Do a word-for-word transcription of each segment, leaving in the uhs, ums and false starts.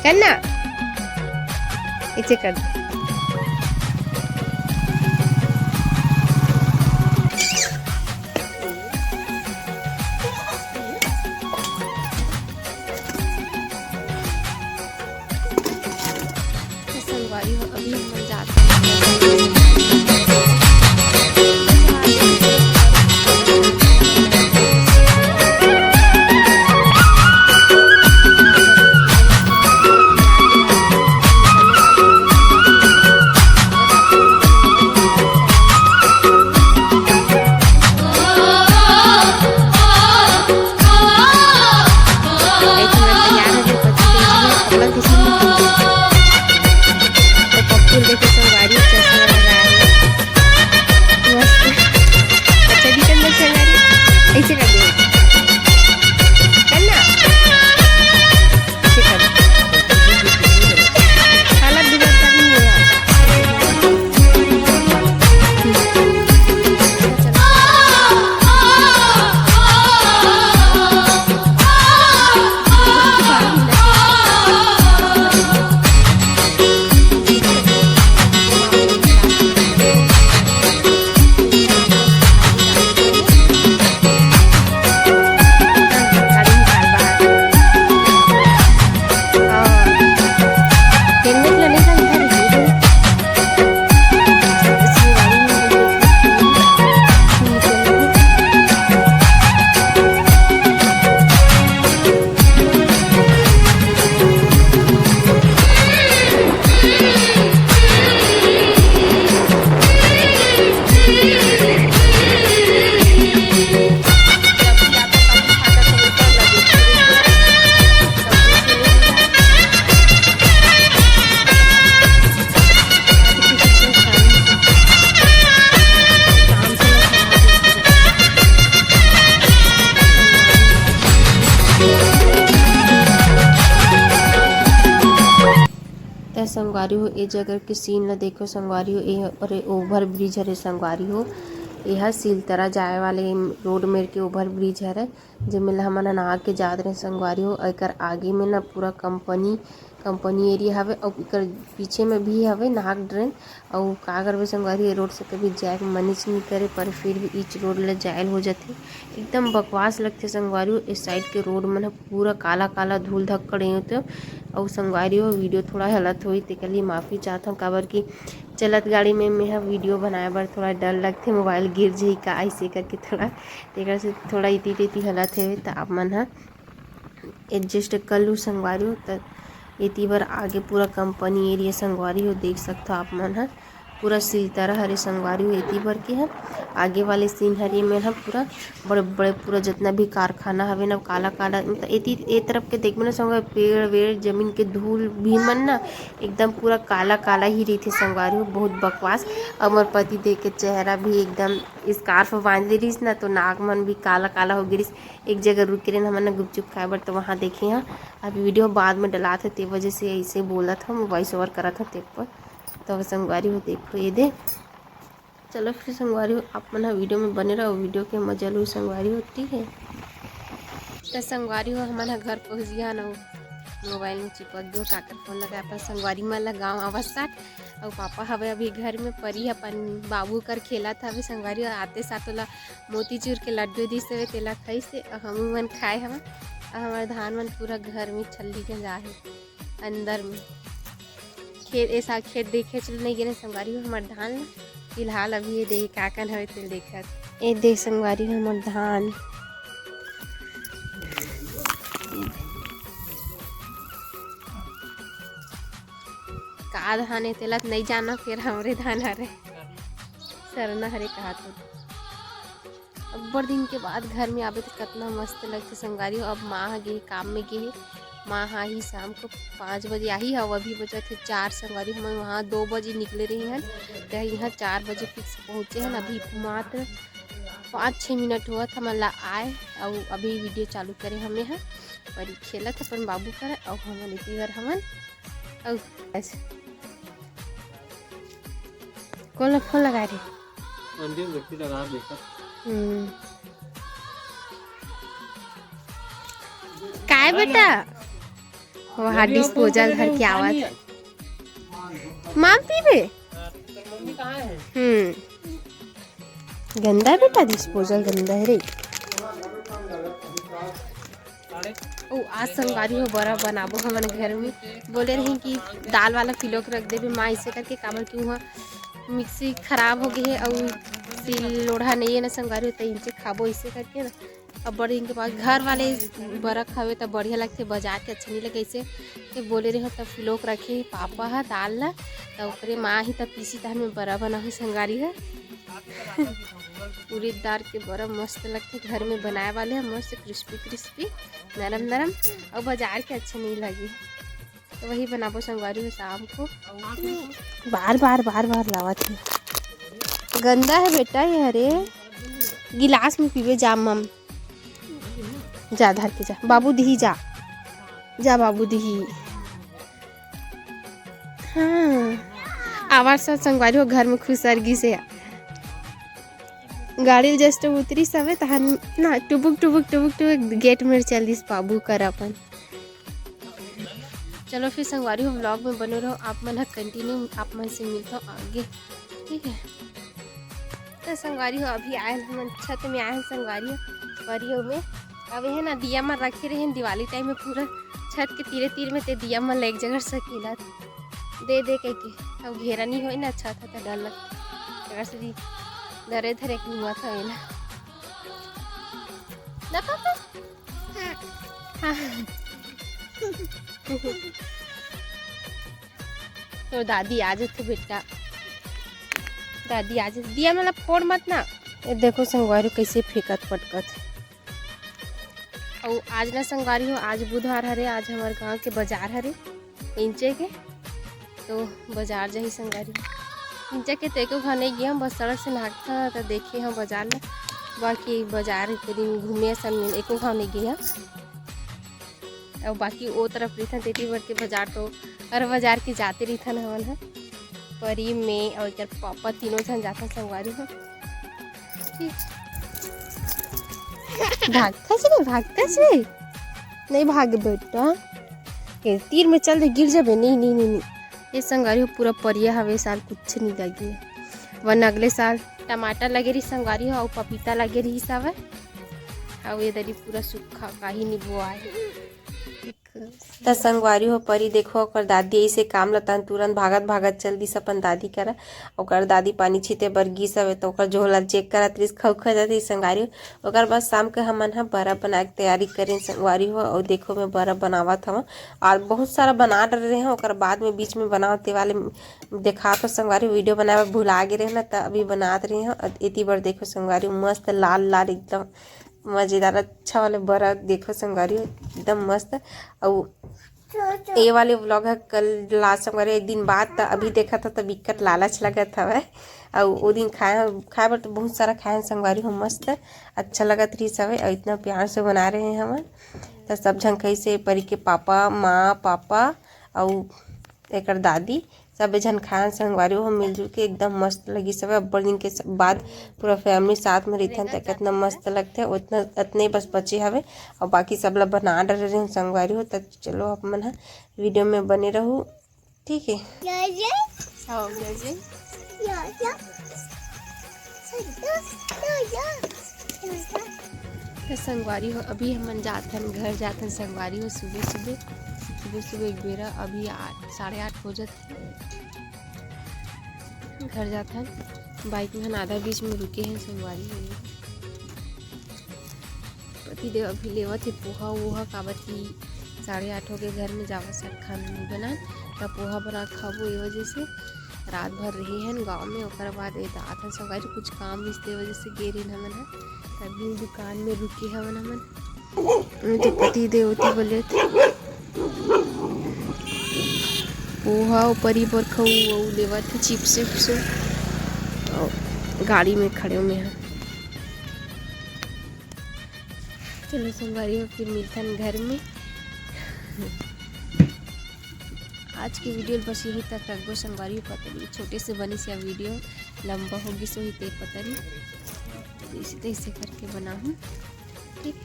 करना, इसे कर दे। तो संगवारी हो, अभी हमन जात त संगवारी हो, ए जगह के सीन ला देखो संगवारी हो, ए हरे ओवर ब्रिज हरे संगवारी हो। एहा सिलतरा जाए वाले रोड मेर के ओवर ब्रिज हरे, जेमे ला हमन ह नहा के जात रहे संगवारी हो। एकर आगे में ना पूरा कंपनी, कंपनी एरिया हवे, अउ एकर पीछे में भी हवे नाहक ड्रेन। अउ का करबे संगवारी, ये रोड से कभी जाए के मनिच नइ करे, पर फिर भी इच रोड ले जायल हो जाथे। एकदम बकवास लगथे संगवारी हो, इस साइड के रोड मन ह पूरा काला काला धूल धक्कड़ हे तो। अउ संगवारी हो, वीडियो थोड़ा हलत होई, तेकर लिए माफी चाहत हूँ, काबर कि चलत गाड़ी में मैं ह वीडियो बनाए बर थोड़ा डर लगथे, मोबाइल गिर जही का, ऐसे करके थोड़ा, तेकर से थोड़ा इति तेती हलत हे, त आप मन ह एडजस्ट कर लू संगवारी हो। त एती बर आगे पूरा कंपनी एरिया संगवारी हो, देख सकथो आप मन ह, पूरा सिलतरा हरे संगवारी हो। एती बर के ह आगे वाले सीन हरे में ह पूरा बड़े बड़े, पूरा जितना भी कारखाना हवे ना, काला काला, मतलब एती ए तरफ के देखबे ना संगवारी, पेड़ वेड़, जमीन के धूल भी मन ना एकदम पूरा काला काला ही रहिथे संगवारी हो। बहुत बकवास। अउ मोर पति देव के चेहरा भी एकदम स्कार्फ बांध ले रहिस ना, तो नाक मन भी काला काला हो गे रहिस। एक जगह रुके रहेन हमन ह गुपचुप खाए बर, तो वहाँ देखे हन। अभी वीडियो बाद में डलात हे, ते वजह से ऐसे बोलत हूँ, वॉइस ओवर करत हूँ ते पर। तो संगवारी हो, देखो ये दे। चलो फिर संगवारी हो, आप मन ह वीडियो में बने रहो, वीडियो के मजा लो संगवारी हो, ठीक है। तो संगवारी हो, हमन ह घर पहुँच गया ना, मोबाइल में चिपक गयो, काकर फोन लगा अपन संगवारी मन ला गाँव आवत साथ। अउ पापा हवे अभी घर में, परी ह अपन बाबू कर खेलत हवे संगवारी हो। आते साथ ओला मोतीचूर के लड्डू दिस हवे, तेला खाइस हे, अउ हमू मन खाए हवन। अउ हमर धान मन पूरा घर में छल्ली गंजा हे अंदर में। खेत, ए साल खेत देखे चल नहीं गेने संगवारी हो हमर धान ल। फिलहाल अभी ये दे काकन हवे तेल देखत। ए दे संगवारी हो हमर धान। का धान ए तेला त नहीं जाना, फेर हमरे धान हरे। सरना हरे कहा तो। अब्बड़ दिन के बाद घर में आबे त कतना मस्त लगथे संगवारी हो। अब माँ ह गे हे, काम में गे हे। माँ ह आही शाम को पाँच बजे आही। अउ अभी बजत हे चार संगवारी। हमन वहाँ दो बजे निकले रहे हन, त यहाँ चार बजे फिक्स पहुँचे हन। अभी मात्र पाँच छः मिनट होवत हमन ला आए, अउ अभी वीडियो चालू करे हमें ह। परी खेलत अपन बाबू कर, अउ हमन इति बर हमन, अउ अच्छा। कोन ला फोन लगा रहे? अंजू बेटी लगा बेटा। हम्म। काय बेटा? वहाँ डिस्पोजल धर के आवत। माम पीबे? हम्म, गंदा है बेटा, डिस्पोजल गंदा है रे। ओ, आज संगवारी हो बरा बनाबो हमन घर में। बोले रही कि दाल वाला फिलोक रख देबे माँ, इसे करके, काबर कि वहाँ मिक्सी खराब हो गई है और सिल लोढ़ा नहीं है ना संगवारी हो, तो इनसे खाबो इसे करके ना। अब बड़े दिन के बाद घर वाले बरा खावे त बढ़िया लगथे, बाजार के अच्छा नहीं लगे। इसे के बोले रहे त फिलोक रखे पापा ह दाल ला, त ओकरे माँ ही त पीसी तहन में बरा बनाहू संगवारी ह। उरीद दाल के बरा मस्त लगथे, घर में बनाए वाले ह, मस्त क्रिस्पी क्रिस्पी, नरम नरम, और बाजार के अच्छा नहीं लगे। तो वही बनाबो संगवारी हो शाम को। बार बार बार बार लावत है, गंदा है बेटा ये। अरे गिलास में पीबे जा मम, जा धर के जा, बाबू दिही जा, जा बाबू दिही। हाँ, आवाज सब संगवारी हो घर में खुसर गिस हे। गाड़ी ल जस्ट उतरी सवे तहन ना टुबुक टुबुक टुबुक टुबुक गेट में चल दिस बाबू कर अपन। चलो फिर संगवारी हो vlog में बने रहो, आप मन ह कंटिन्यू, आप मन से मिलता हूँ आगे, ठीक है। तो संगवारी हो अभी आए हैं हमन छत में, आए हैं संगवारी हो परियो में। अब ये ना दिया मन रखे रहे दिवाली टाइम में, पूरा छत के तीरे तीर में ते दिया मन ला एक जगह सकेला दे दे के, के। अब घेरा नहीं होए ना छत ह त डर लगता, अगर से डरे धरे के हुआ था ना। ना पापा? हाँ। तो दादी आ जाथे बेटा, दादी आ जाथे। दिया मन ला फोड़ मत ना। ये देखो संगवारी कैसे फेंकत पटकत। अउ आज ना संगवारी हो, आज बुधवार हरे, आज हमारे गांव के बाजार हरे इंचे के, तो बाजार जाही संगवारी। इंचे के तो एको घाव नहीं गया, बस सड़क से नाकता तो देखे हम बाजार में, बाकी बाजार के दिन घूमे असन एको घाव नहीं गया। अउ बाकी ओ तरफ रहिथन, तेती बर के बाजार तो हर बाजार के जाते रहिथन हमन ह। परी में अउ एकर पापा तीनों झन जाथन संगवारी हो। भागथस रे, भागथस रे। नहीं भाग बेटा। ये तीर में चल दे, गिर जाबे। नहीं, नहीं, नहीं, नहीं। ये संगवारी हो पूरा परिया हवे, साल कुछ नहीं लगी। वन अगले साल टमाटर लगे रही संगवारी हो, अउ पपीता लगे रही सावे। अउ ये दरी पूरा सूखा, काही नहीं बोआए। त संगवारी हो परी देखो, ओकर दादी ऐसे काम लतन तुरंत भागत भागत चल दिस अपन दादी करा। ओकर दादी पानी छीते बर गिस हवे, त ओकर झोला चेक करत रिस, खौखत रिस संगवारी हो। ओकर बाद शाम के हमन ह बरा बनाए के तैयारी करेन संगवारी हो। अउ देखो, मैं बरा बनावत हवं। आज बहुत सारा बना डरे हवं, ओकर बाद में बीच में बनावत, ते वाले देखात हो संगवारी, वीडियो बनाए बर भुला गे रहे ना, त अभी बनात रहे हवं। एती बर देखो संगवारी, मस्त लाल लाल एकदम मजेदार अच्छा वाले बरा देखो संगवारी, एकदम मस्त। अउ ये वाले vlog ह कल लास्ट संगवारी, एक दिन बाद, त अभी देखत हव त बिकट लालच लगत हवय। अउ ओ दिन खाए, खाए बर तो बहुत सारा खाए हन संगवारी हो, मस्त अच्छा लगत रहिस हवय। अउ इतना प्यार से बना रहे हैं हमन, त सब झन खाइस हे, परी के पापा, माँ, पापा अउ एकर दादी, सबे झन खाए हन संगवारी हो मिलजुल के, एकदम मस्त लगिस हवय। अब्बड़ दिन के स-, बाद पूरा family साथ में रहिथन त कितना मस्त लगथे। उतना, अतने बस बचे हवे अउ बाकी सब ला बना डरे रहेन संगवारी हो। त चलो आप मन ह वीडियो में बने रहू, ठीक है। जय जय। हाँ, जय जय। जय जय। तो संगवारी हो, अभी हमन जाथन घर, जाथन संगवारी हो। सुबह सुबह, सुबह सुबह एक बेरा, अभी आठ, साढ़े आठ हो जात हे। घर जाथन, बाइक में हन आधा बीच में रुके हैं संगवारी हो। पति देव अभी लेवत हे पोहा वोहा, काबर कि साढ़े आठ हो गए, घर में जावा सर खाना नहीं बनान, त पोहा बना खाबो। ये वजह से रात भर रहे हन गाँव में, ओकर बाद ए आथन संगवारी, कुछ काम रिहिस ते वजह से गे रहिन हमन ह। तभी दुकान में रुके हवन हमन। तो पति देव ओती बोले थे, पोहा अउ परी बर खाऊ, अउ लेवत हे chips विप्स, अउ गाड़ी में खड़े हो मैं ह। चलो संगवारी हो, फिर मिलथन घर में। आज के वीडियो बस यही तक रखबो संगवारी हो, पता नहीं छोटे से बनिस या वीडियो लंबा हो गिस होही ते पता नहीं, जैसे तैसे करके बनाहूँ, ठीक।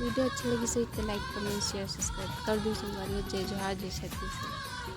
वीडियो अच्छा लगिस होही त like, comment, share, subscribe कर दू संगवारी हो। जय जोहार, जय छत्तीसगढ़।